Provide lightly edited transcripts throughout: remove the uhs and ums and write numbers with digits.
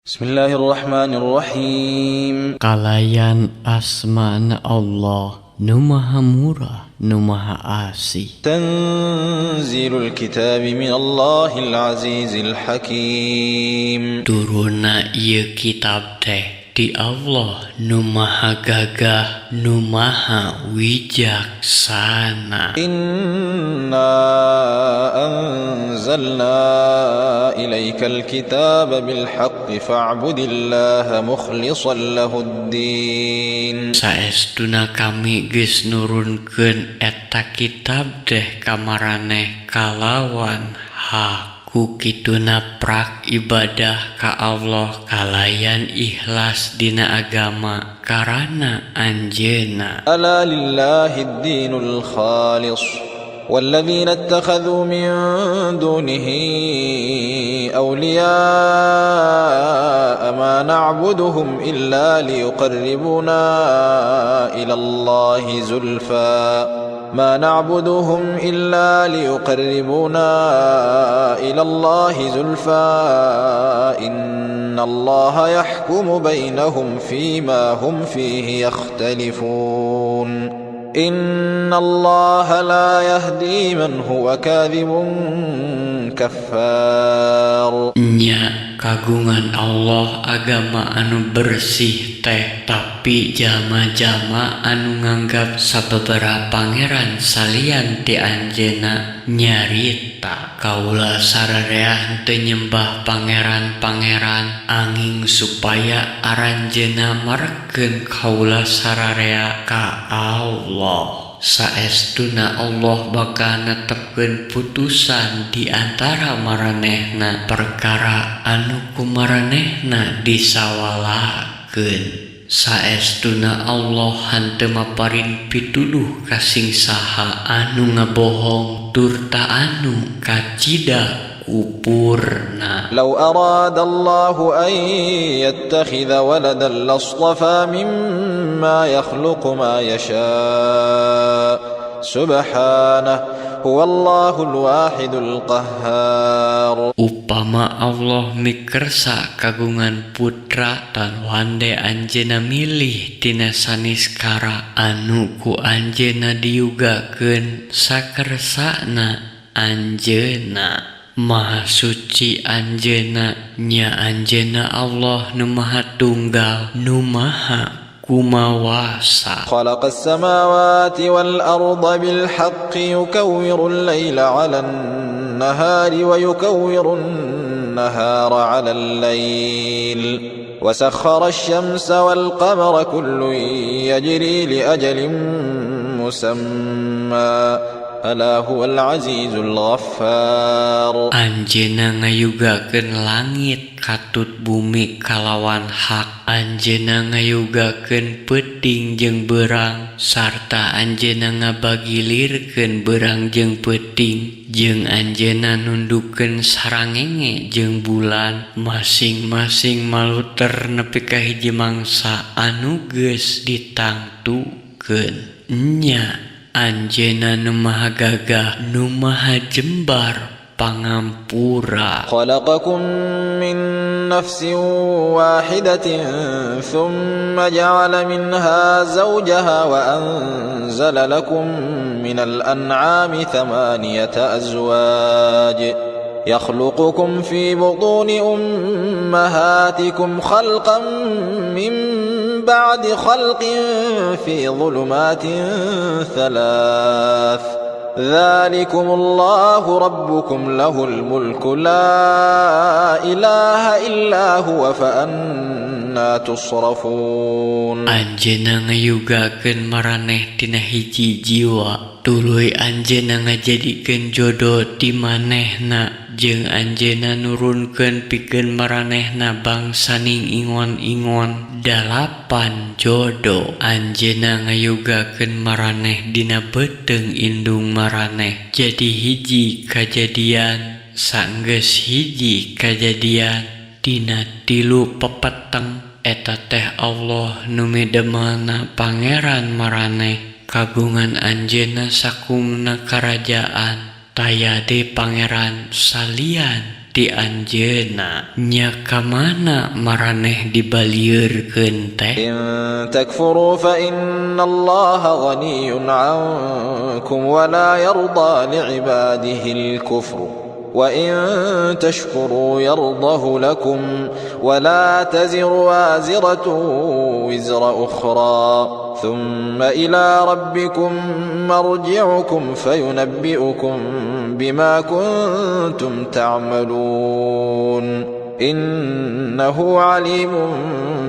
Bismillahirrahmanirrahim. Kalayan asmana Allah nu maha murah nu maha asih. Tanzilul kitab min Allahil azizil hakim. Turunna ieu kitab teh ti Allah nu maha gagah nu maha wijaksana. Inna anzalna ilaikal kitaba bil haqqi fa'budillaha mukhlishan lahuddin. Saestuna kami geus nurunkeun eta kitab teh ka maraneh kalawan hak. Ku kituna prak ibadah ka Allah kalayan ikhlas dina agama karana anjeunna. Ala lillahid dinul khalis walladzina ittakhadhu min dunihi awliya'a ma na'buduhum illa liyuqarribuna ila Allahi zulfa. ما نعبدهم إلا ليقربونا إلى الله زلفى إن الله يحكم بينهم فيما هم فيه يختلفون إن الله لا يهدي من هو كاذب كفار. Nya kagungan Allah agama anu bersih teh, tapi jalma-jalma anu nganggap sababaraha pangeran salian ti anjeunna, nyarita kaula sararea teu nyembah pangeran-pangeran anging supaya aranjeunna marekkeun kaula sararea ka Allah. Saestuna Allah bakal netepkeun putusan di antara maranehna perkara anu ku maranehna disawalakeun. Saestuna Allah henteu maparin pituduh ka sing saha anu ngabohong turta anu kacida kupurna. Law arada Allahu an yattakhidha waladan lastafa mimma yakhluqu ma yasha. Subhanahu huwallahul wahidul qahhar. Upama Allah mikersa kagungan putra, tan wande anjeunna milih tina saniskara anu ku anjeunna diyugakeun sakersana anjeunna. Maha suci anjeunna, nya anjeunna Allah nu maha tunggal nu maha kumawasa. Khalaqas samawati wal arda bil haqqi yukawwirul laila 'alan nahari wa yukawwirun nahara 'alal lail wa sakhkhara asy-syamsa wal qamara kullun yajri li ajalin musamma. Ala huwal azizul ghaffar. Anjeunna ngayugakeun langit katut bumi kalawan hak. Anjeunna ngayugakeun peuting jeung beurang sarta anjeunna ngabagilirkeun beurang jeung peuting, jeung anjeunna nundukeun sarangenge jeung bulan masing-masing maluter nepi ka hiji mangsa anu geus ditangtukeun. Nya anjeunna nu maha gagah nu maha jembar pangampura. Khalaqakum min nafsin wahidatin thumma ja'ala minha zawjaha wa anzala lakum minal an'ami thamaniyata azwaj yakhluqukum fi butuni ummahatikum khalqan min ba'di khalqin fi dhulumatin thalath dzalikumullahu rabbukum lahul mulku la ilaha illa huwa fa anna tusrafun. Anjeunna ngayugakeun maraneh tina hiji jiwa, tuluy anjeunna ngajadikeun jodo ti manehna, jeung anjeunna nurunkeun pikeun maranehna bangsaning ingon-ingon 8 jodo. Anjeunna ngayugakeun maraneh dina beuteung indung maraneh jadi hiji kajadian sanggeus hiji kajadian dina 3 pepeteng. Eta teh Allah nu midemana pangeran maraneh, kagungan anjeunna sakumna karajaan, taya deui pangeran salian ti anjeunna nya ka mana maraneh dibalieurkeun teh. إن تكفروا فإن الله غني عنكم ولا يرضى لعباده الكفر وإن تشكروا يرضه لكم ولا تزر وازرة وزر أخرى ثم إلى ربكم مرجعكم فينبئكم بما كنتم تعملون إنه عليم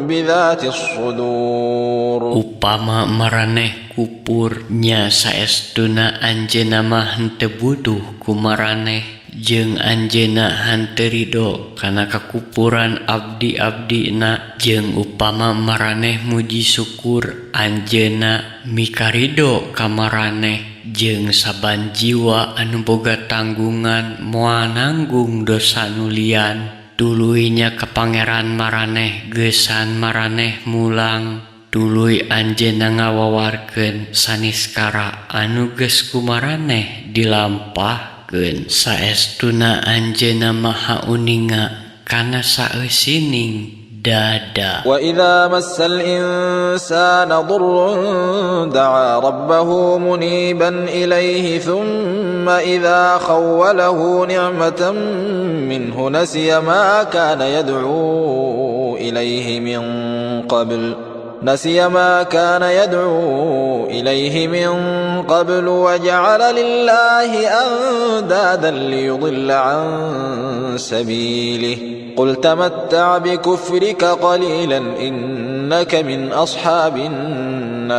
بذات الصدور. Upama maraneh kupur nya saestuna anjeunna mah henteu butuh ku maraneh jeung anjeunna henteu ridho kana kakupuran abdi-abdina jeung upama maraneh muji syukur anjeunna mikarido ka maraneh jeung saban jiwa anu boga tanggungan moal nanggung dosa nu lian tuluy nya ka Pangeran maraneh geusan maraneh mulang tuluy anjeunna ngawawarkeun saniskara anu geus ku maraneh dilampahkeun saestuna anjeunna maha uninga kana saeusining dada. وإذا مس الإنسان ضر دعا ربه منيبا إليه ثم إذا خوله نعمة منه نسي ما كان يدعو إليه من قبل نسي ما كان يدعو إليه من قبل وجعل لله أندادا ليضل عن سبيله قل تمتع بكفرك قليلا إنك من أصحاب النار.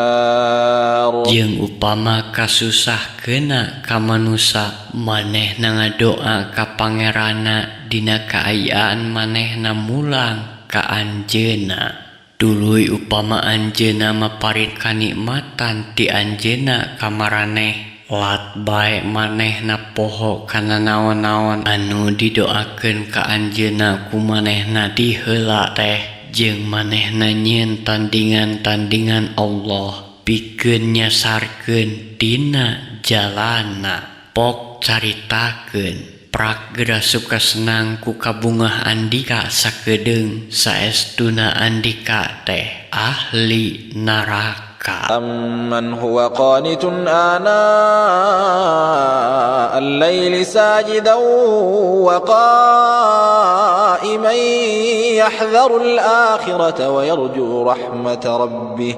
Jeung upama kasusah kena ka manusa manehna ngadoa ka Pangeranna dina kaayaan manehna mulang ka anjeunna tuluy upama anjeunna maparin kanikmatan ti anjeunna ka maraneh lat bae manehna poho kana naon-naon anu didoakeun ka anjeunna ku manehna di heula teh jeung manehna nyieun tandingan-tandingan Allah pikeun nyasarkeun tina jalana. Pok caritakeun prak geura suka senang ku kabungah andika sakedeung saestuna andika teh ahli neraka. أمن هو قانت آناء الليل ساجدا وقائما يحذر الآخرة ويرجو رحمة ربه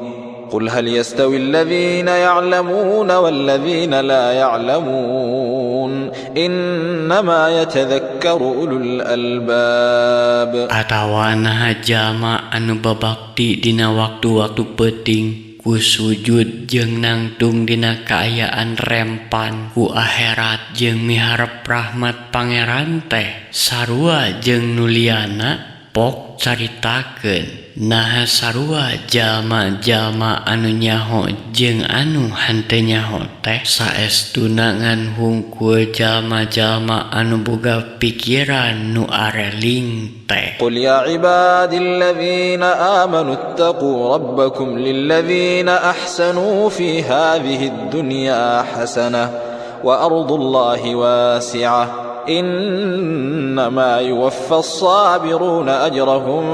قل هل يستوي الذين يعلمون والذين لا يعلمون إنما يتذكر أولو الألباب. Atawa naha jalma anu babakti dina waktu-waktu peuting ku sujud jeung nangtung dina kaayaan rempan ku akhirat jeung miharep rahmat Pangeran teh sarua jeung nuliana. Pok caritakeun naha sarua jalma-jalma anu nyaho jeung anu henteu nyaho teh saestuna ngan hungkul jalma-jalma anu boga pikiran nu areling teh. قل يا عبادي الذين آمنوا اتقوا ربكم للذين أحسنوا في هذه الدنيا حسنة وأرض الله واسعة إنما يوفى الصابرون أجرهم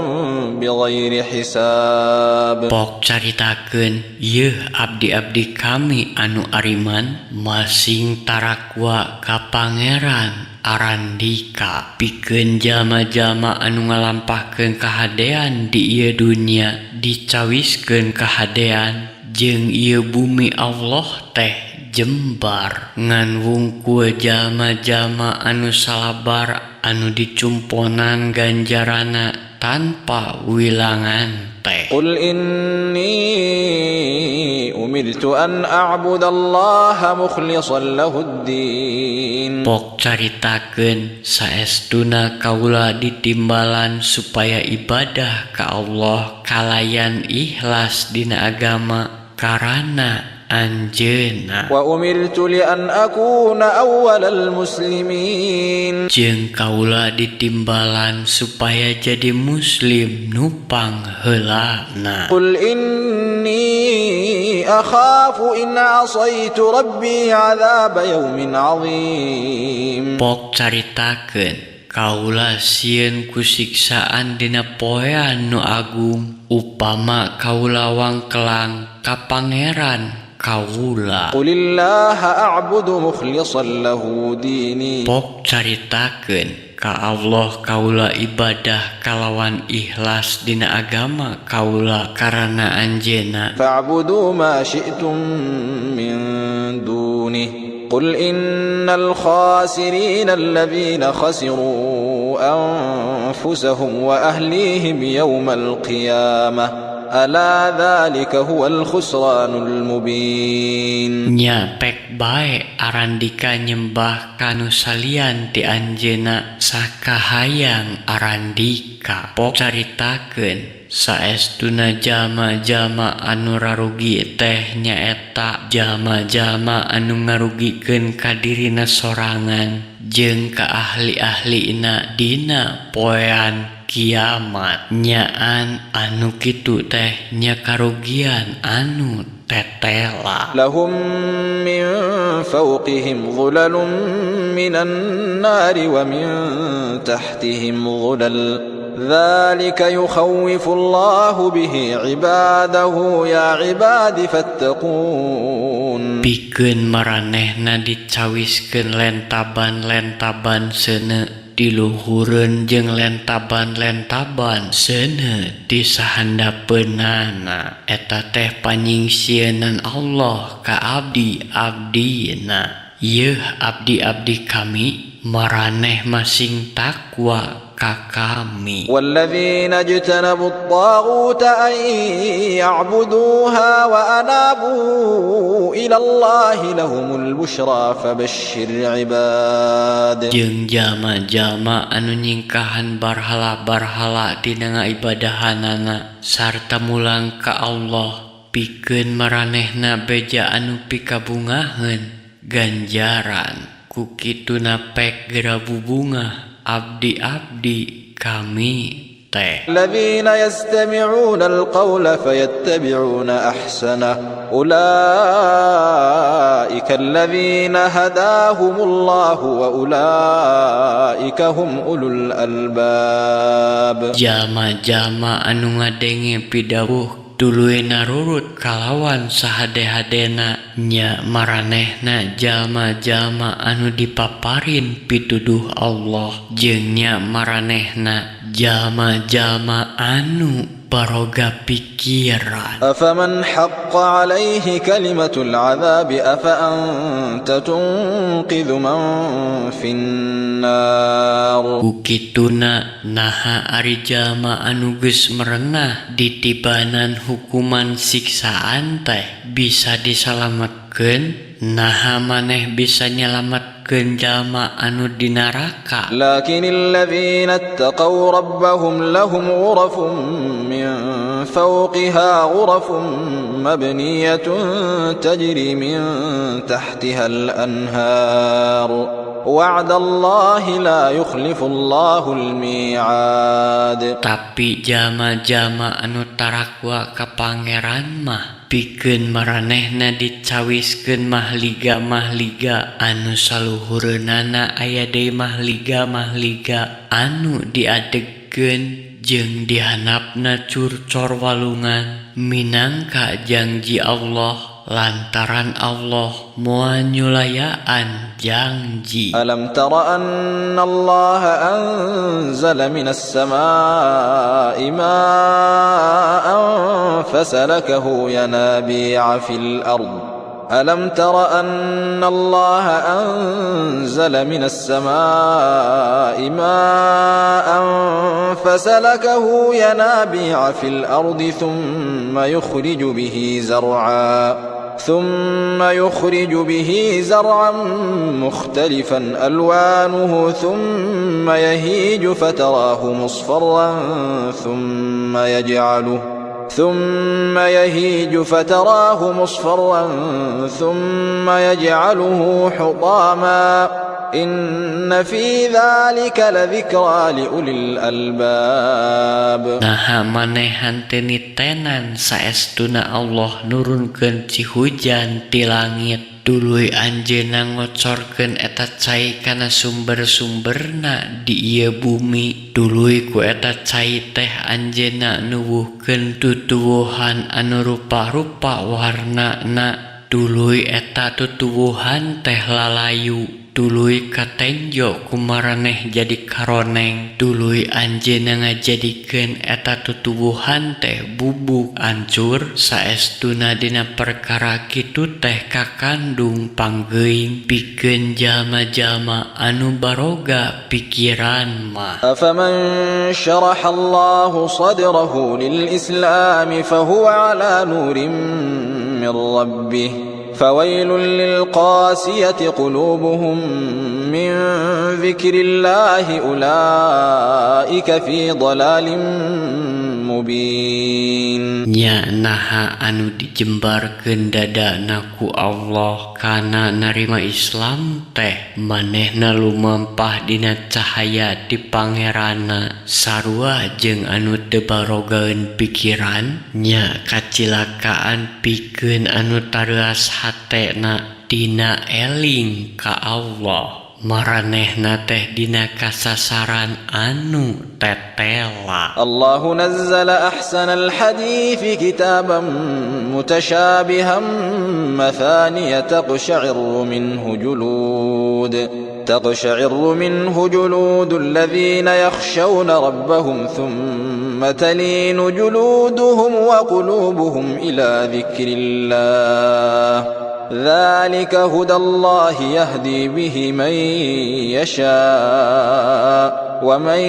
بغير حساب. Pok caritakeun yeuh abdi-abdi kami anu ariman masing tarakwa ka Pangeran arandika pikeun jalma-jalma anu ngalampahkeun kahadean di ieu dunya dicawiskeun kahadean jeung ieu bumi Allah teh jembar ngan wungkul jalma-jalma anu salabar anu dicumponan ganjarana tanpa wilangan teh. قل إني أمرت أن أعبد الله مخلصا له الدين. Pok caritakeun saestuna kaula ditimbalan supaya ibadah ka Allah kalayan ikhlas dina agama karana anjeunna. Wa umirtu li an akuna awwalal muslimin. Jeung kaula ditimbalan supaya jadi muslim nu pangheulana. Qul inni akhafu in asaitu rabbi adzab yaumin azim. Pok caritakeun Kaula sieun ku siksaan dina poean nu agung upama kaula wangkelang ka Pangeran kaula. قل الله أعبد مخلصا له ديني. Pok caritakeun ka Allah kaula ibadah kalawan ikhlas dina agama kaula karana anjeunna. فاعبدوا ما شئتم من دونه قل إن الخاسرين الذين خسروا أنفسهم وأهليهم يوم القيامة ألا ذلك هو الخسران المبين. Nya pek bae arandika nyembah kanu salian ti anjeunna sakahayang arandika. Pok caritakeun saestuna jalma-jalma anu rarugi teh nyaeta jalma-jalma anu ngarugikeun ka dirina sorangan jeung ka ahli-ahlina dina poean kiamat. Nyaan anu kitu teh nya karugian anu tetela. لهم من فوقهم ظلل من النار ومن تحتهم ظلل ذلك يخوف الله به عباده يا عباد فاتقون. Pikeun maranehna dicawiskeun lentaban-lentaban seuneu di luhureun jeung lentaban-lentaban seuneu di sahandapeunana. Eta teh panyingsieunan Allah ka abdi-abdina. Yeuh abdi-abdi kami, maraneh masing takwa ka kami. والذين اجتنبوا الطاغوت أن يعبدوها وأنابوا إلى الله لهم البشرى فبشر عباد. Jeung jalma-jalma anu nyingkahan barhala-barhala dina ngaibadahanana sarta mulang ka Allah, pikeun maranehna beja anu pikabungaheun ganjaran. Ku kituna pek gera bubungah abdi-abdi kami teh. الذين يستمعون القول فيتبعون أحسنه أولئك الذين هداهم الله وأولئك هم أولو الألباب. Jalma-jalma anu ngadenge pidawuh tuluy narurut kalawan sahade-hadena nya maranehna jalma-jalma anu dipaparin pituduh Allah jeung nya maranehna jalma-jalma anu baroga pikiran. أفمن حق عليه كلمة العذاب أفأنت تنقذ من في النار. Ku kituna naha ari jalma anu geus merenah ditibanan hukuman siksaan teh bisa disalametkeun? Naha maneh bisa nyalametkeun jalma anu di neraka? لكن الذين اتقوا ربهم لهم غرف من فوقها غرف مبنية تجري من تحتها الأنهار وعد الله لا يخلف الله الميعاد. Tapi jalma-jalma anu tarakwa ka Pangeran mah pikeun maranehna dicawiskeun mahliga-mahliga anu saluhureunana aya deui mahliga-mahliga anu diadegkeun jeung dihandapna curcor walungan minangka janji Allah lantaran Allah moal nyulayaan janji. ألم تر أن الله أنزل من السماء ماء فسلكه ينابيع في الأرض ألم تر أن الله أنزل من السماء ماء فسلكه ينابيع في الأرض ثم يخرج به زرعا مختلفا ألوانه ثم يهيج فتراه مصفرا ثم يهيج فتراه مصفرا ثم يجعله حطاما إن في ذلك لذكرى لأولي الألباب. Naha maneh henteu nitenan saestuna Allah nurunkeun cihujan ti langit. Tuluy Anjeunna ngocorkeun eta cai kana sumber-sumberna di ieu bumi. Tuluy ku eta cai teh Anjeunna nuwuhkeun tutuwuhan anu rupa-rupa warnana. Tuluy eta tutuwuhan teh lalayu. Tuluy katenjo ku maraneh jadi karoneng. Tuluy Anjeunna ngajadikeun eta tutuwuhan teh bubuk ancur. Saestuna dina perkara kitu teh kakandung panggeuing pikeun jalma-jalma anu baroga pikiran mah. أفمن شرح الله صدره للإسلام فهو على نور من ربه فويل للقاسية قلوبهم من ذكر الله أولئك في ضلال مبين. Nya naha anu dijembarkeun dadana ku Allah kana narima Islam teh manehna lumampah dina cahaya ti Pangeranna sarua jeung anu teu barogaeun pikiran. Nya kacilakaan pikeun anu tareuas hatena tina eling ka Allah, maranehna teh dina kasasaran anu tetela. الله نزل أحسن الحديث كتابا متشابها مثانية تقشعر منه جلود الذين يخشون ربهم ثم تلين جلودهم وقلوبهم إلى ذكر الله ذلك هدى الله يهدي به من يشاء ومن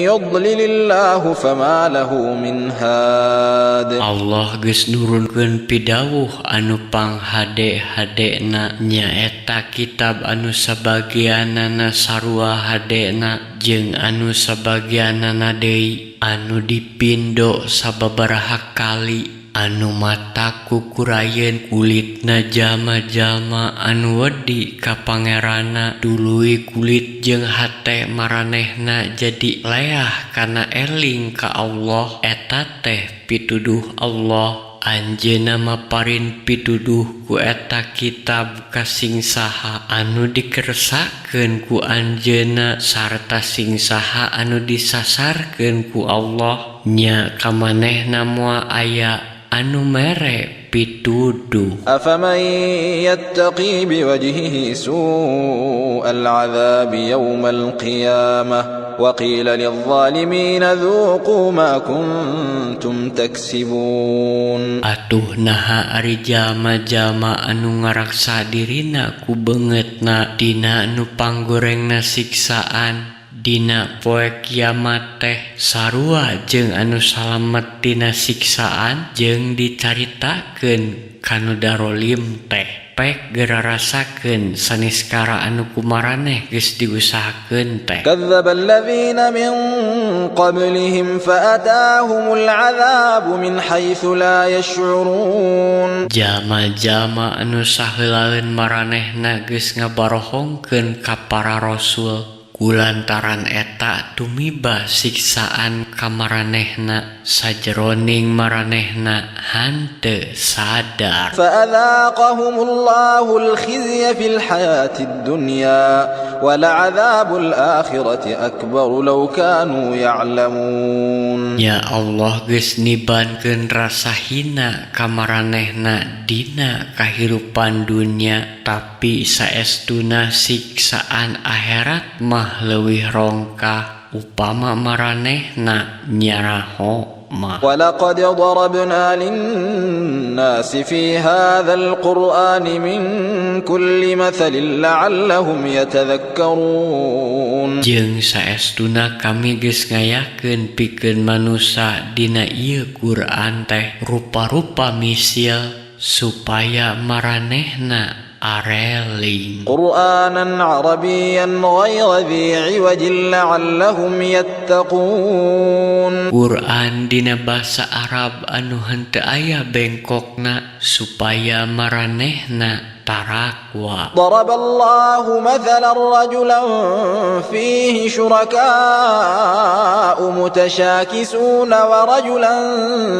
يضلل الله فما له من هاد. Allah geus nurunkeun pidawuh anu panghade-hadena, nyaeta kitab anu sabagianana sarua hadena jeung anu sabagianana deui, anu dipindo sababaraha kali, anu mata kukurayeun kulitna jalma-jalma anu wedi ka Pangeranna. Tuluy kulit jeung hate maranehna jadi leah kana eling ka Allah. Eta teh pituduh Allah. Anjeunna maparin pituduh ku eta kitab ka sing saha anu dikersakeun ku Anjeunna sarta sing saha anu disasarkeun ku Allah. Nya ka manehna moal aya anu mere pituduh. أفمن يتقي بوجهه سوء العذاب يوم القيامة وقيل للظالمين ذوقوا ما كنتم تكسبون. Atuh naha ari jalma-jalma anu ngaraksa dirina ku beungeutna dina nu panggorengna siksaan dina poe kiamat teh sarua jeung anu salamet tina siksaan jeung dicaritakeun kanu darolim teh? Pek geura rasakeun saniskara anu kumaraneh geus diusahakeun teh. كذب الذين من قبلهم فأتاهم العذاب من حيث لا يشعرون. Jalma-jalma anu saheulaeun maranehna geus ngabarohongkeun ka para rasul, kulantaran eta tumiba siksaan ka maranehna sajeroning maranehna henteu sadar. فأذاقهم الله الخزي في الحياة الدنيا ولعذاب الآخرة أكبر لو كانوا يعلمون. Ya Allah geus nibankeun rasa hina ka maranehna dina kahirupan dunya, tapi saestuna siksaan akhirat mah leuwih rongkah upama maranehna nyaraho mah. ولقد ضربنا للناس في هذا القرآن من كل مثل لعلهم يتذكرون. Jeung saestuna kami geus ngayakeun pikeun manusa dina ieu Quran teh rupa-rupa misil supaya maranehna areling. قرآنا عربيا غير ذي عوج لعلهم يتقون. Quran dina basa Arab anu henteu aya bengkokna supaya maranehna tarakwa. ضرب الله مثلا رجلا فيه شركاء متشاكسون ورجلا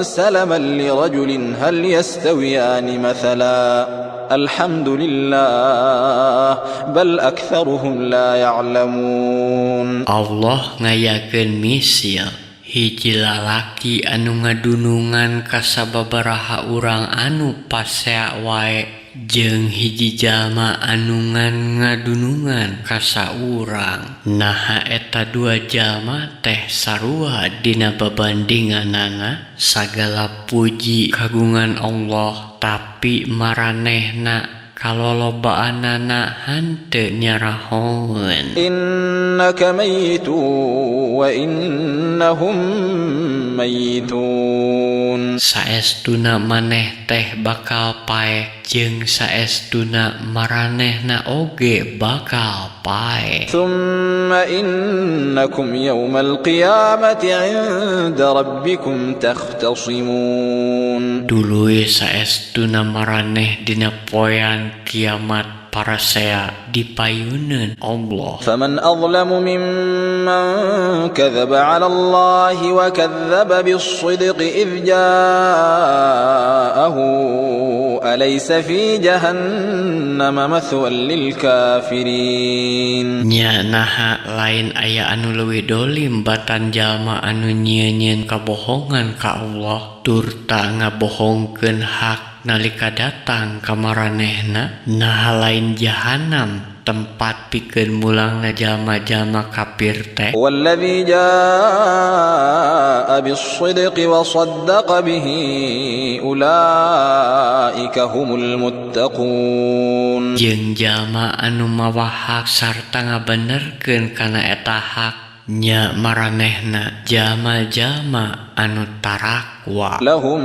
سلما لرجل هل يستويان مثلا الحمد لله بل أكثرهم لا يعلمون. Allah ngayakeun misil hiji lalaki anu ngadunungan ka sababaraha urang anu pasea wae jeung hiji jalma anu ngan ngadunungan ka saurang. Naha eta dua jalma teh sarua dina babandinganana? Sagala puji kagungan Allah, tapi maranehna kalolobaanana henteu nyarahoeun. إنك ميت وإنهم ميتون. Saestuna maneh teh bakal paeh jeung saestuna maranehna oge bakal paeh. ثم إنكم يوم القيامة عند ربكم تختصمون. Tuluy saestuna maraneh dina poean kiamat parasea dipayuneun Allah. فمن أظلم ممن كذب على الله وكذب بالصدق إذ جاءه أليس في جهنم مثوى للكافرين. Nya naha lain aya anu leuwih dolim batan jalma anu nyieun-nyieun kabohongan ka Allah turta ngabohongkeun hak nalika datang ka maranehna? Naha lain jahanam tempat pikeun mulangna jalma-jalma kafir teh? والذي جاء بالصدق وصدق به أولئك هم المتقون. Jeung jalma anu mawa hak sarta ngabenerkeun kana eta hak, nya maranehna jalma-jalma anu tarakwa. لهم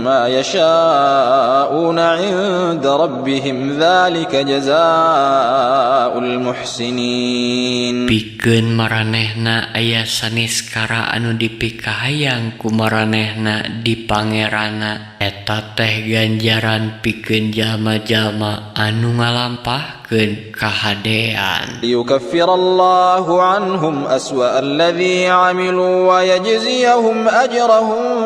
ما يشاءون عند ربهم ذلك جزاء المحسنين. Pikeun maranehna aya saniskara anu dipikahayang ku maranehna di Pangeranna, eta teh ganjaran pikeun jalma-jalma anu ngalampahkeun kahadean. ليكفر الله عنهم أسوأ الذي عملوا ويجزيهم أجرهم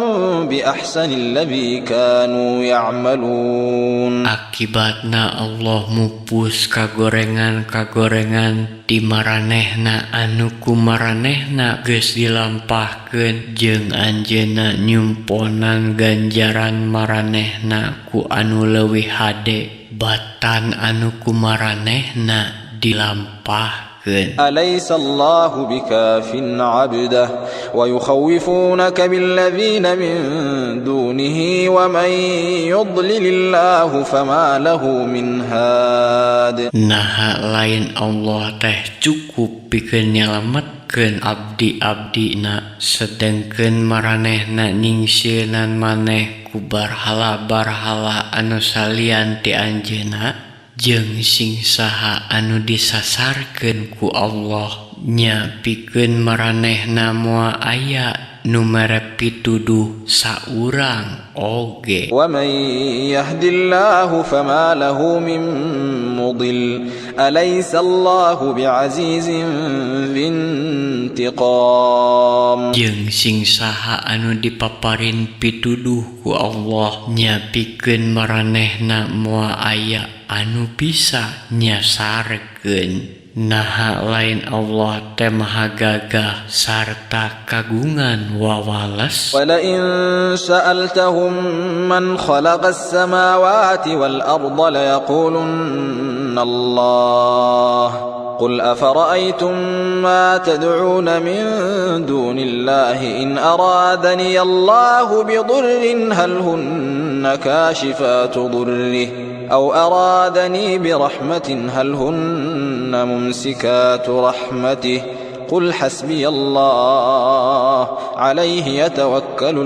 بأحسن الذي كانوا يعملون. Akibatna Allah mupus kagorengan-kagorengan di maranehna anu ku maranehna geus dilampahkeun, jeung anjeunna nyumponan ganjaran maranehna ku anu leuwih hade batan anu ku maranehna dilampahkeun. أليس الله بكاف عبده ويخوفونك بالذين من دونه ومن يضلل الله فما له من هاد. Naha lain Allah teh cukup pikeun nyalametkeun abdi-abdina, sedengkeun maranehna nyingsieunan maneh ku barhala-barhala anu salian ti anjeunna? Jeung sing saha anu disasarkeun ku Allah, nya pikeun maranehna moal aya nu mere pituduh saurang oge. ومن يهد الله فما له من مضل أليس الله بعزيز ذي انتقام. Jeung sing saha anu dipaparin pituduh ku Allah, nya pikeun maranehna moal aya anu bisa nyasarkeun. Naha lain Allah teh maha gagah sarta kagungan wawales? ولئن سألتهم من خلق السماوات والأرض ليقولن الله قل أفرأيتم ما تدعون من دون الله إن أرادني الله بضر هل هن كاشفات ضره أو أرادني برحمة هل هن ممسكات رحمته قل حسبي الله عليه يتوكل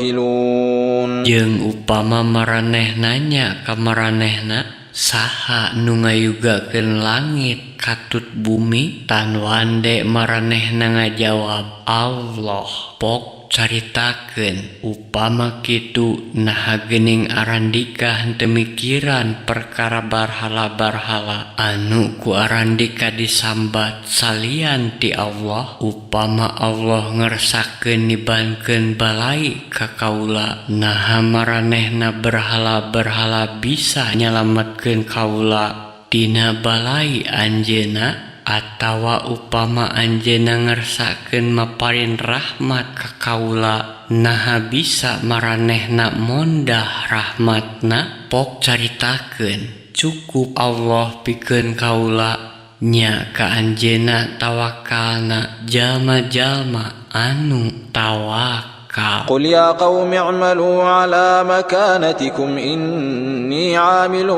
المتوكلون. Jeung upama maraneh nanya ka maranehna, saha nu ngayugakeun langit katut bumi, tan wande maranehna ngajawab, Allah. Pok Pok caritakeun upama kitu naha geuning arandika henteu mikiran perkara barhala-barhala anu ku arandika disambat salian ti Allah. Upama Allah ngersakeun nibankeun balai ka kaula, naha maranehna berhala-berhala bisa nyalametkeun kaula tina balai anjeunna? Atawa upama anjeunna ngersakeun maparin rahmat ka kaula, naha bisa maranehna mondah rahmatna? Pok caritakeun cukup Allah pikeun kaula, nya ka anjeunna tawakalna jalma-jalma anu tawakal. قل يا قوم اعملوا على مكانتكم إني عامل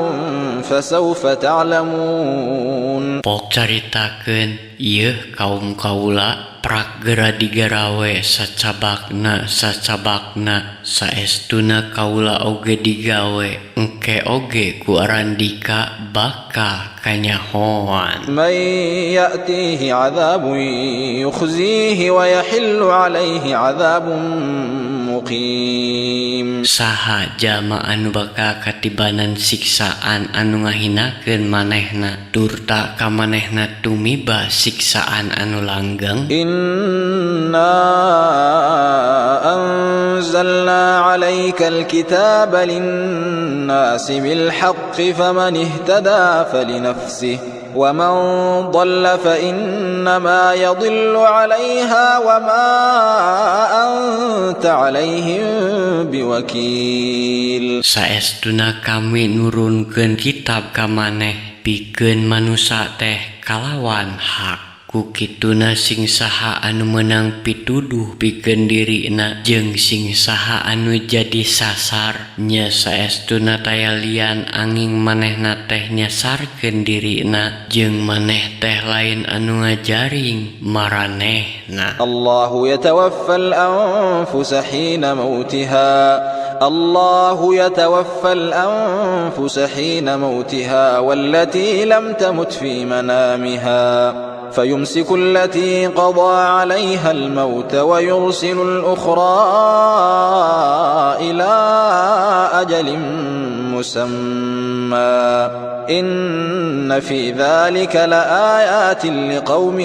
فسوف تعلمون. Pok caritakeun ieu kaum kaula prak gera digarawe sacabakna sacabakna, saestuna kaula oge digawe engke oge ku arandika bakal kanyahoan. Man ya'tihi 'adzabun yukhzihi wa yahillu 'alaihi 'adzabun muqim. Saha jalma anu bakal katibanan siksaan anu ngahinakeun manehna turta ka manehna tumiba siksaan anu langgeng? Inna anzalna 'alaika al-kitaba lin-nasi bil-haqqi faman ihtada falinafsihi wa man dhalla fa innama yadhillu 'alayha wa ma anta 'alaihim biwakil. Saestuna kami nurunkeun kitab ka maneh pikeun manusa teh kalawan hak. Ku kituna sing saha anu meunang pituduh pikeun dirina jeung sing saha anu jadi sasar, nya saestuna taya lian angin manehna teh nyasarkeun dirina jeung maneh teh lain anu ngajaring maranehna. Allahu yatawaffal anfusa hina mautiha, Allahu yatawaffal anfusa hina mautiha wallati lam tamut fi manamiha فيمسك التي قضى عليها الموت ويرسل الأخرى إلى أجل مسمى إن في ذلك لآيات لقوم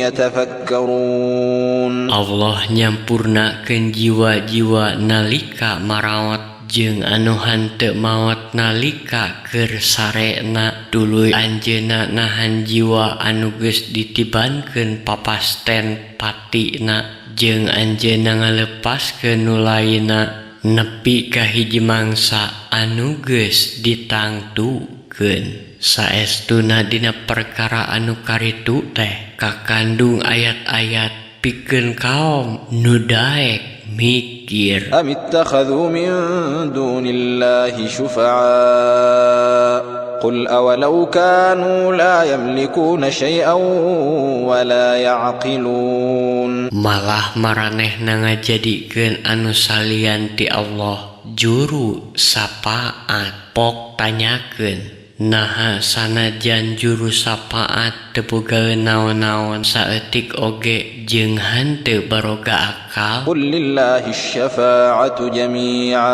يتفكرون. Allah nyampurnakeun jiwa-jiwa nalika marawat jeung anu henteu maot nalika keur sarena, tuluy anjeunna nahan jiwa anu geus ditibankeun papasten patina jeung anjeunna ngalepaskeun nu lainna nepi ka hiji mangsa anu geus ditangtukeun. Saestuna dina perkara anu karitu teh kakandung ayat-ayat pikeun kaum nu daek mikir. Am ittakhadhu min dunillahi syufa'a qul awalau kanu la yamlikuna syai'an wa la ya'qilun. Malah maranehna ngajadikeun anu salian ti Allah juru sapaat. Pok tanyakeun naha sanajan juru sapaat teu boga naon-naon saeutik oge jeung henteu baroga akal? Qul lillahi syafa'atu jami'a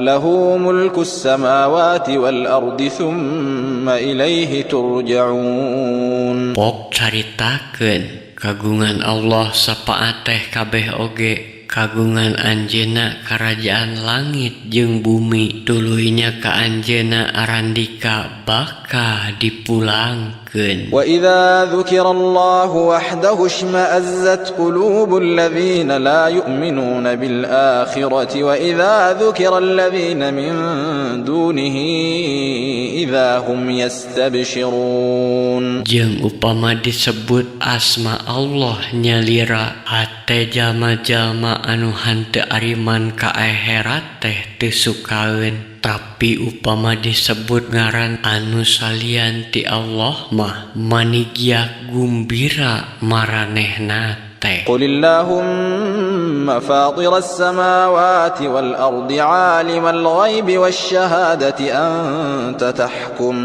lahu mulkus samawati wal ardi thumma ilaihi turja'un. Pok caritakeun kagungan Allah sapaat teh kabeh oge kagungan anjeunna karajaan langit jeung bumi, tuluy nya ka anjeunna arandika bakal dipulangkeun. Wa idza dzukirallahu wahdahu ishma'azzat qulubul ladzina la yu'minuna bil akhirati wa idza dzukiral ladzina min dunihi idza hum yastabshirun. Jeung upama disebut asma Allah nyalira hate jalma-jalma anu henteu ariman ka akhirat teh teu sukaeun, tapi upama disebut ngaran anu salian ti Allah mah manigiak gumbira maranehna teh. Qulillahumma fatiras samawati wal ardi alimal ghaibi wasyahadati anta tahkum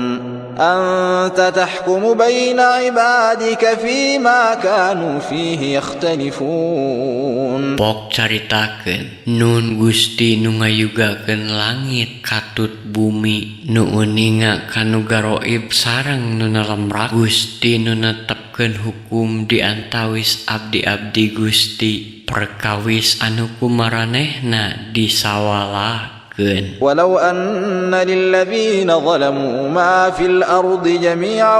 أنت تحكم بين عبادك فيما كانوا فيه يختلفون. Pok caritakeun nun Gusti nu ngayugakeun langit katut bumi, nu uninga kanu garoib sareng nu nalemrak, Gusti nu netepkeun hukum di antawis abdi-abdi Gusti perkawis anu kumaranehna disawalahkeun. ولو أن للذين ظلموا ما في الأرض جميعا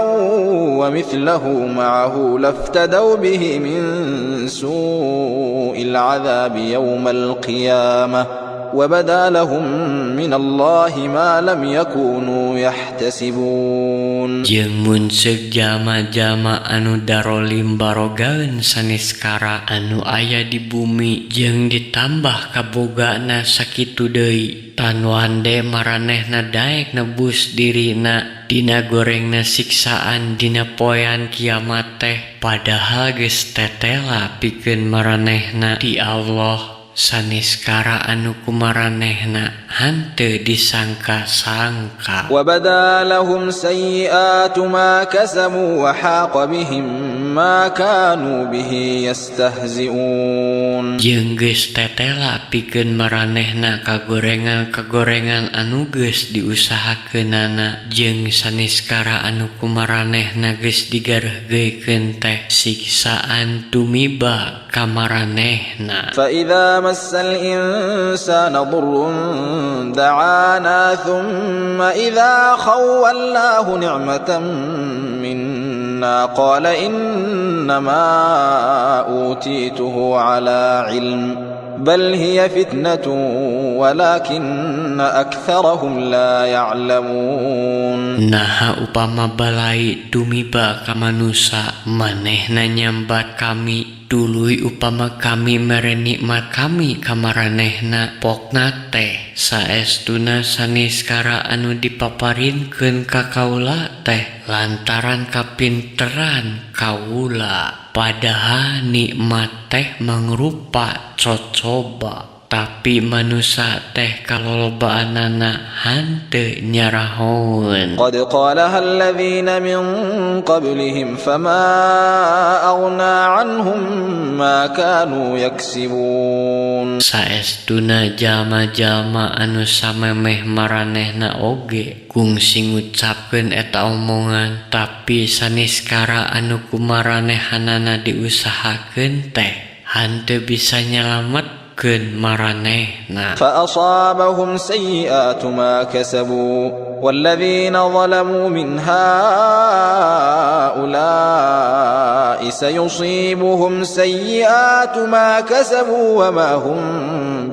ومثله معه لافتدوا به من سوء العذاب يوم القيامة وبدا لهم من الله ما لم يكونوا يحتسبون. Jeung mun seuk jalma-jalma anu darolim barogaeun saniskara anu aya di bumi jeung ditambah kabogana sakitu deui, tanwande maranehna daek nebus dirina dina gorengna siksaan dina poean kiamat teh, padahal geus tetela pikeun maranehna di Allah saniskara anu kumaranehna hanteu disangka-sangka. وبدا لهم سيئات ما كسبوا وحاق بهم ما كانوا به يستهزئون. Jeung geus tetela pikeun maranehna kagorengan-kagorengan anu geus diusahakeunana jeung saniskara anu kumaranehna geus digareuhgeukeun teh siksaan tumiba ka maranehna. فإذا مس الإنسان ضر دعانا ثم إذا خولناه نعمة منا قال إنما أوتيته على علم بل هي فتنة ولكن أكثرهم لا يعلمون. Naha upama balai tumiba ka manusa, manehna nyambat kami, tuluy upama kami mere nikmat kami ka maranehna, pokna teh saestuna saniskara anu dipaparinkeun ka kaula teh lantaran kapinteran kaula, padahal nikmat teh mangrupa cocoba, tapi manusa teh kalolobaanana hanteu nyarahoeun. قد قالها الذين من قبلهم فما أغنى عنهم ما كانوا يكسبون. Saestuna jalma-jalma anu samemeh maranehna oge kungsi ngucapkeun eta omongan, tapi saniskara anu kumaranehanana diusahakeun teh hanteu bisa nyalametkeun maranehna. فأصابهم سيئات ما كسبوا والذين ظلموا من هؤلاء سيصيبهم سيئات ما كسبوا وما هم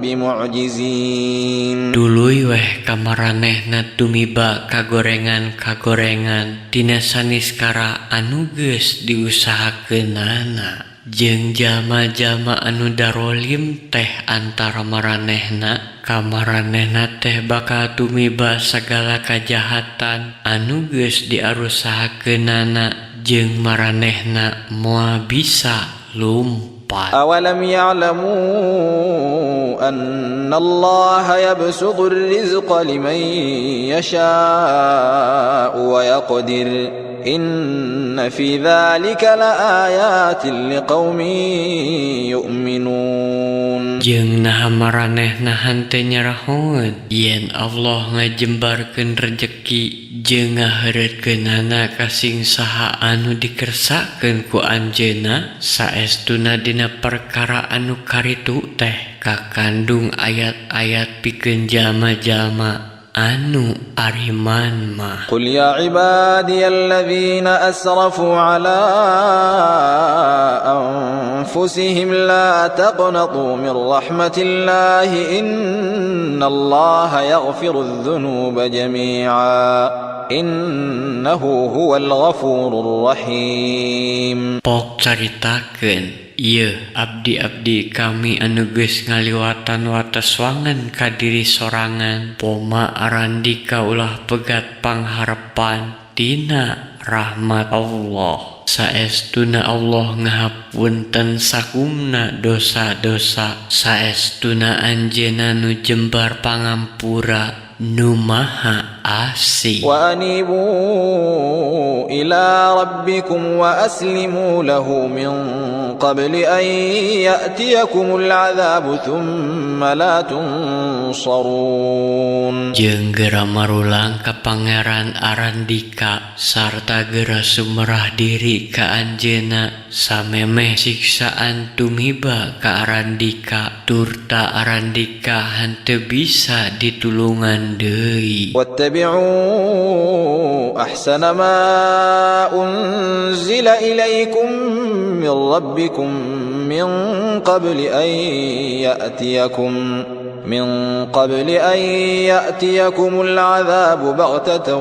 بمعجزين. Tuluy weh ka maranehna tumiba kagorengan-kagorengan tina saniskara anu geus diusahakeunana jeung jalma-jalma anu darolim teh antara maranehna ka maranehna teh bakal tumiba sagala kajahatan anu geus diarusahakeunana jeung maranehna moal bisa lumpat. أولم يعلموا أن الله يبسط الرزق لمن يشاء ويقدر إن في ذلك لآيات لقوم يؤمنون. Jeung naha maranehna henteu nyarahoeun yen Allah ngajembarkeun rejeki jeung ngaheureutkeunana ka sing saha anu dikersakeun ku anjeunna, saestuna dina perkara anu karitu teh kakandung ayat-ayat pikeun jalma-jalma anu ariman mah. قل يا عبادي الذين أسرفوا على أنفسهم لا تقنطوا من رحمة الله إن الله يغفر الذنوب جميعا إنه هو الغفور الرحيم. Pok caritakeun ieu abdi-abdi kami anu geus ngaliwatan wates wangen ka diri sorangan, poma arandika ulah pegat pangharepan tina rahmat Allah, saestuna Allah ngahapunten sakumna dosa-dosa, saestuna anjeunna nu jembar pangampura nu maha asih. وأنيبوا إلى ربكم وأسلموا له من قبل أن يأتيكم العذاب ثم لا تنصرون. Jeung geura marulang ka Pangeran Arandika sarta geura sumerah diri ka Anjeunna samemeh siksaan tumiba ka Arandika turta Arandika henteu bisa ditulungan deui. واتبعوا أحسن ما أنزل إليكم من ربكم من قبل أن يأتيكم العذاب بغتة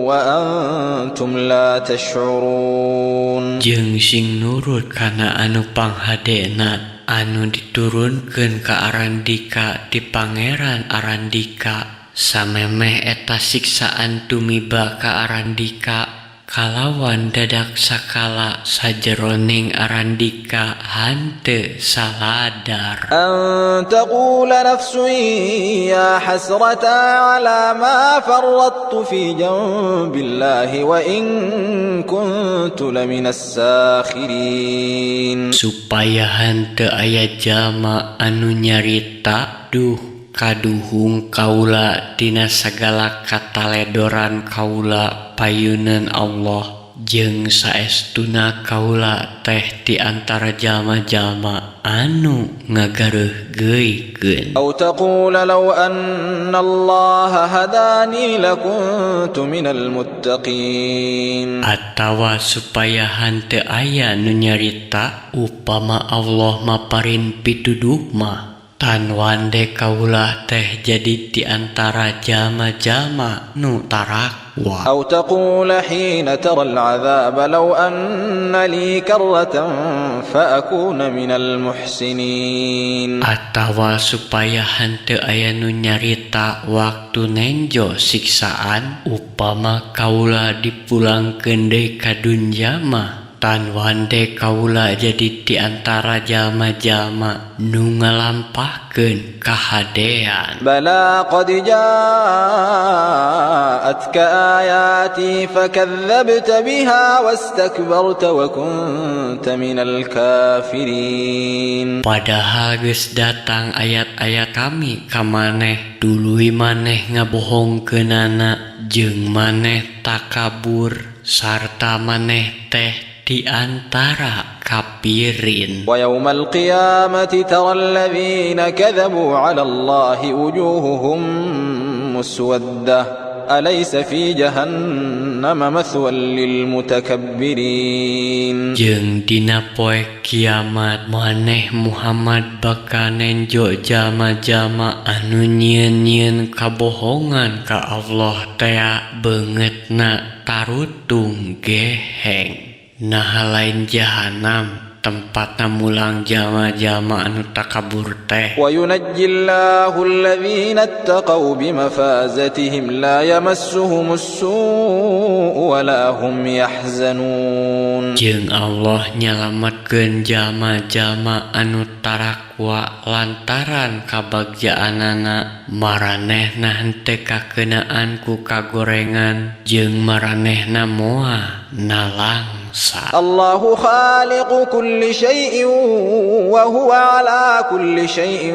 وأنتم لا تشعرون. Jeung sing nurut kana anu panghadena anu diturunkeun ka Arandika ti Pangeran Arandika samemeh eta siksaan tumiba ka Arandika kalawan dadak sakala sajeroning Arandika henteu saladar. أن تقول نفس يا حسرة على ما فرطت في جنب الله وإن كنت لمن الساخرين. Supaya henteu aya jalma anu nyarita, "Duh, kaduhung kaula tina sagala kataledoran kaula payuneun Allah, jeung saestuna kaula teh ti antara jalma-jalma anu ngagareuhgeuikeun." أو تقول لو أن الله هداني لكنت من المتقين. Atawa supaya henteu aya nu nyarita, "Upama Allah maparin pituduh mah, tan wande kaula teh jadi di antara jalma-jalma nu tarakwa." أو تقول حين ترى العذاب لو أن لي كرة فأكون من المحسنين. Atawa supaya henteu aya nu nyarita waktu nenjo siksaan, "Upama kaula dipulangkeun deui ka dunya mah, tan wande kaula jadi di antara jalma-jalma nu ngalampahkeun kahadean." بلى قد جاءتك آياتي فكذبت بها واستكبرت وكنت من الكافرين. Padahal geus datang ayat-ayat kami ka maneh, tuluy maneh ngabohongkeunana jeung maneh takabur sarta maneh teh di antara kapirin. ويوم القيامة ترى الذين كذبوا على الله وجوههم مسودة أليس في جهنم مثوى للمتكبرين. Jeung dina poe kiamat maneh Muhammad bakal nenjo jalma-jalma anu nyieun-nyieun kabohongan ka Allah tea beungeutna tarutung geheng. Naha lain jahanam tempatna mulang jalma-jalma anu takabur teh? وينجي الله الذين اتقوا بمفازتهم لا يمسهم السوء ولا هم يحزنون. Jeung Allah nyalametkeun jalma-jalma anu tarakwa lantaran kabagjaanana, maranehna henteu kakeunaan ku kagorengan jeung maranehna moal nalangsa. الله خالق كل شيء وهو على كل شيء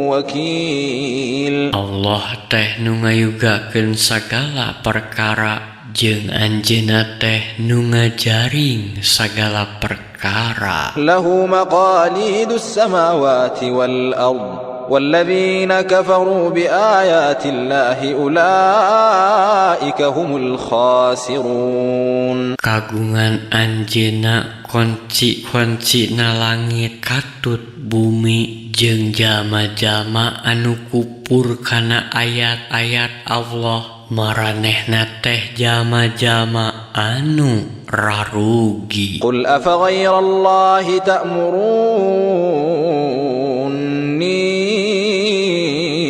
وكيل. Allah teh nu ngayugakeun sagala perkara jeung Anjeunna teh nu ngajaring sagala perkara. له مقاليد السماوات والأرض والذين كفروا بآيات الله أولئك هم الخاسرون. Kagungan Anjeunna kunci-kuncina langit katut bumi, jeung jalma-jalma anu kupur kana ayat-ayat Allah, maranehna teh jalma-jalma anu rarugi. قل أفغير الله تأمروني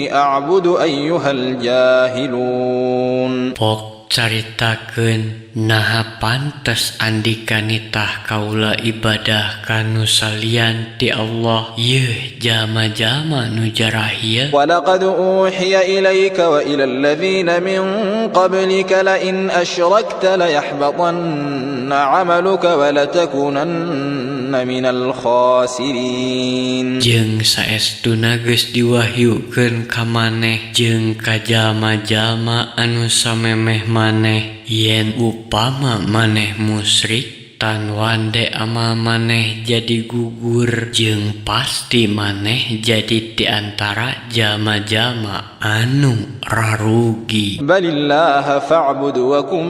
أعبد أيها الجاهلون. Pok caritakeun. Naha pantes andika nitah kaula ibadah ka nu salian ti Allah, yeuh jalma-jalma nu jarahil? ولقد أوحي إليك وإلى الذين من قبلك لئن أشركت ليحبطن عملك ولتكونن من الخاسرين. Jeung saestuna geus diwahyukeun ka maneh jeung ka jalma-jalma anu samemeh maneh, yen upama maneh musyrik, tan wande amal maneh jadi gugur jeung pasti maneh jadi di antara jalma-jalma anu rarugi. بل الله فاعبد وكن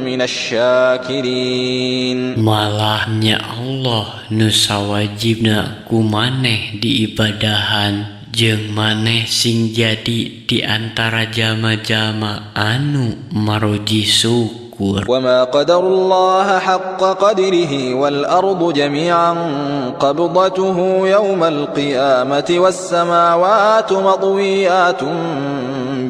من الشاكرين. Malah nya Allah nu sawajibna ku maneh diibadahan, jeung maneh sing jadi di antara jalma-jalma anu maroji syukur. وما قدروا الله حق قدره والأرض جميعا قبضته يوم القيامة والسماوات مطويات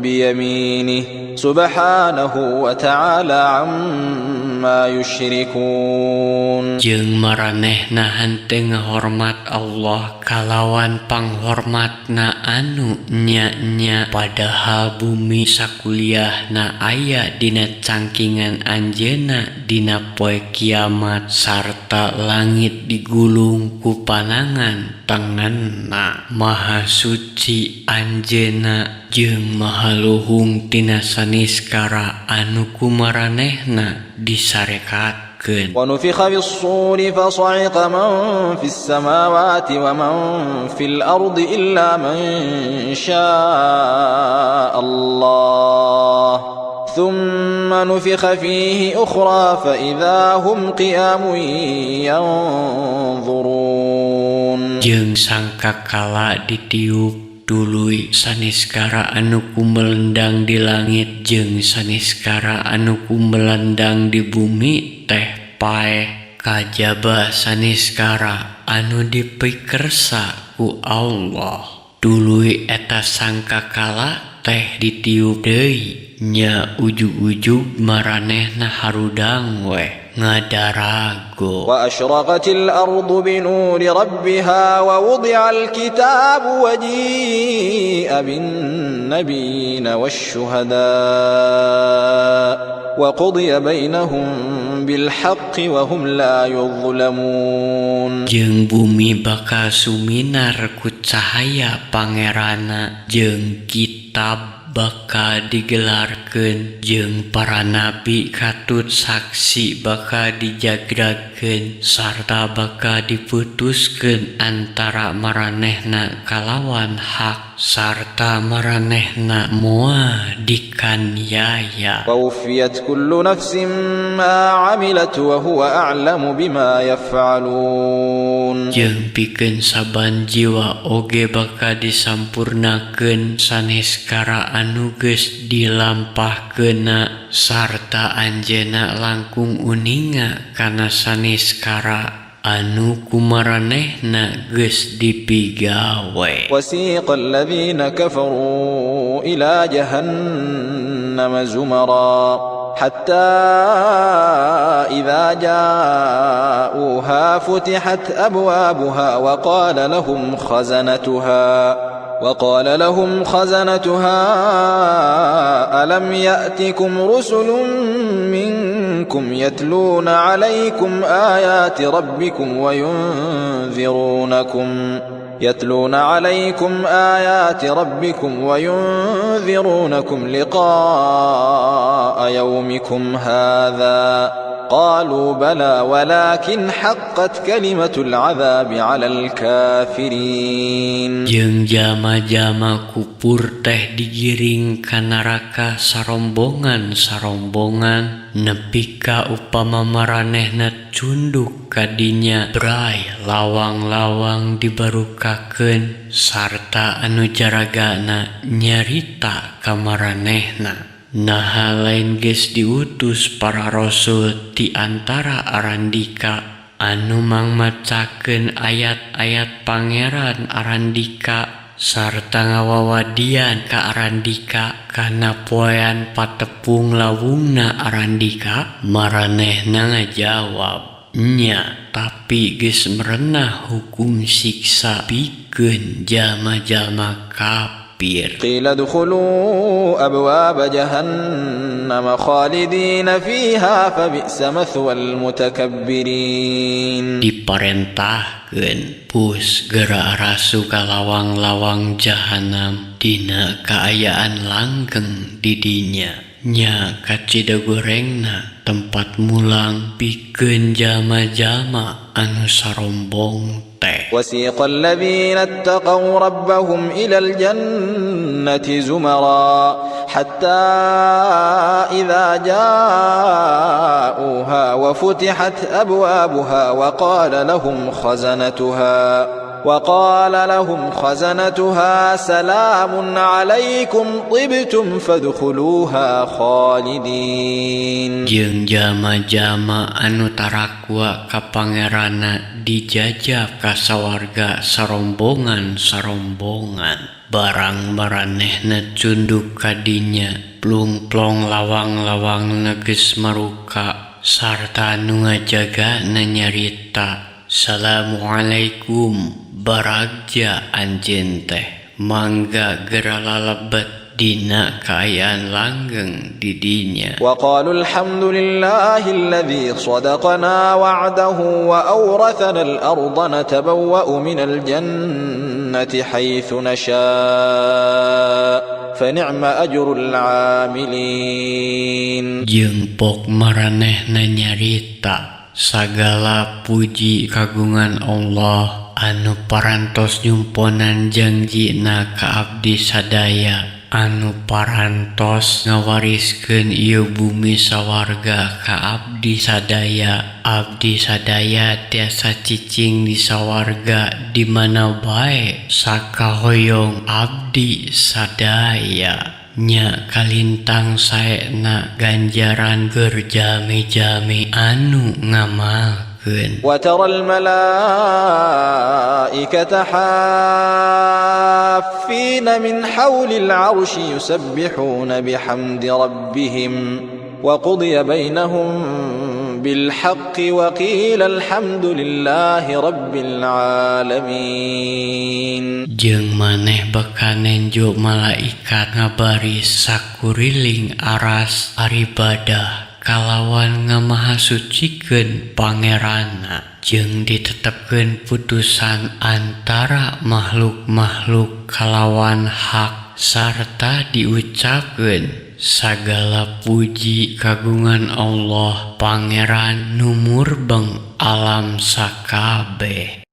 بيمينه سبحانه وتعالى عما يشركون. Jeung maranehna henteu ngahormat Allah kalawan panghormatna anu nya-nya, padahal bumi sakuliahna aya dina cangkingan Anjeunna dina poe kiamat, sarta langit digulung ku panangan tengenna. Maha suci Anjeunna jeung maha luhung tina saniskara anu ku maranehna disarekatkeun. ونفخ في الصور فصعق من في السماوات ومن في الأرض إلا من شاء الله ثم نفخ فيه أخرى فإذا هم قيام ينظرون. Jeung sangkakala ditiup, tuluy saniskara anu kumelendang di langit jeung saniskara anu kumelendang di bumi teh paeh, kajaba saniskara anu dipikersa ku Allah. Tuluy eta sangkakala teh ditiup deui, nya ujug-ujug maranehna harudang weh ngadarago. وأشرقت الأرض بنور ربها ووضع الكتاب وجيء بالنبيين والشهداء وقضي بينهم بالحق وهم لا يظلمون. Jeung bumi bakal suminar ku cahaya Pangeranna, jeung kitab bakal digelarkeun, jeung para nabi katut saksi bakal dijagragkeun, sarta bakal diputuskeun antara maranehna kalawan hak, sarta maranehna moal dikaniaya. ووفيت كل نفس ما عملت وهو أعلم بما يفعلون. Jeung pikeun saban jiwa oge bakal disampurnakeun saniskara anu geus dilampahkeunna, sarta Anjeunna langkung uninga kana saniskara anu kumaranehna geus dipigawe. وسيق الذين كفروا إلى جهنم زمرا حتى إذا جاءوها فتحت أبوابها وقال لهم خزنتها ألم يأتكم رسل منكم يتلون عليكم آيات ربكم وينذرونكم لقاء يومكم هذا قالوا بلى ولكن حقت كلمة العذاب على الكافرين. Jeung jalma-jalma kupur teh digiring ka neraka sarombongan-sarombongan nepi ka upama maranehna cunduk ka dinya, bray lawang-lawang dibarukakeun, sarta anu jaragana nyarita ka maranehna, "Naha lain geus diutus para rasul ti antara arandika anu mangmacakeun ayat-ayat Pangeran arandika Sarta ngawawadian ka Arandika kana poean patepung lawungna Arandika? Maranehna ngajawab, "Nya, tapi geus merenah hukum siksa pikeun jalma-jalma kafir." قيل ادخلوا أبواب جهنم خالدين فيها فبئس مثوى المتكبرين. Diparentahkeun, "Pus geura arasuk ka lawang-lawang jahanam dina kaayaan langgeng di dinya. Nya kacida gorengna tempat mulang pikeun jalma-jalma anu sarombong teh." وسيق الذين اتقوا ربهم إلى الجنة زمرا حتى إذا جاءوها وفتحت أبوابها وقال لهم خزنتها سلام عليكم طبتم فادخلوها خالدين. Jeung jalma-jalma anu tarakwa ka Pangeranna dijajab ka sawarga sarombongan-sarombongan. Barang maranehna cunduk ka dinya, plung-plong lawang-lawangna geus maruka sarta nu ngajagana nyarita, "Assalamualaikum, baragja anjeun teh, mangga geura lalebet dina kaayaan langgeng di dinya." وقالوا الحمد لله الذي صدقنا وعده وأورثنا الأرض نتبوأ من الجنة حيث نشاء فنعم أجر العاملين. Jeung pok maranehna nyarita, "Sagala puji kagungan Allah anu parantos nyumponan jangjina ka abdi sadaya, anu parantos ngawariskeun ieu bumi sawarga ka abdi sadaya. Abdi sadaya tiasa cicing di sawarga di mana bae sakahoyong abdi sadaya. Nya kalintang saena ganjaran keur jalmi-jalmi anu ngamalkeun." وترى الملائكة حافين من حول العرش يسبحون بحمد ربهم وقضي بينهم بالحق وقيل الحمد لله رب العالمين. Jeung maneh bakal nenjo malaikat ngabaris sakuriling aras aribadah kalawan ngamahasucikeun Pangeranna, jeung ditetepkeun putusan antara makhluk-makhluk kalawan hak sarta diucapkeun, "Sagala puji kagungan Allah, Pangeran nu murbeng alam sakabeh."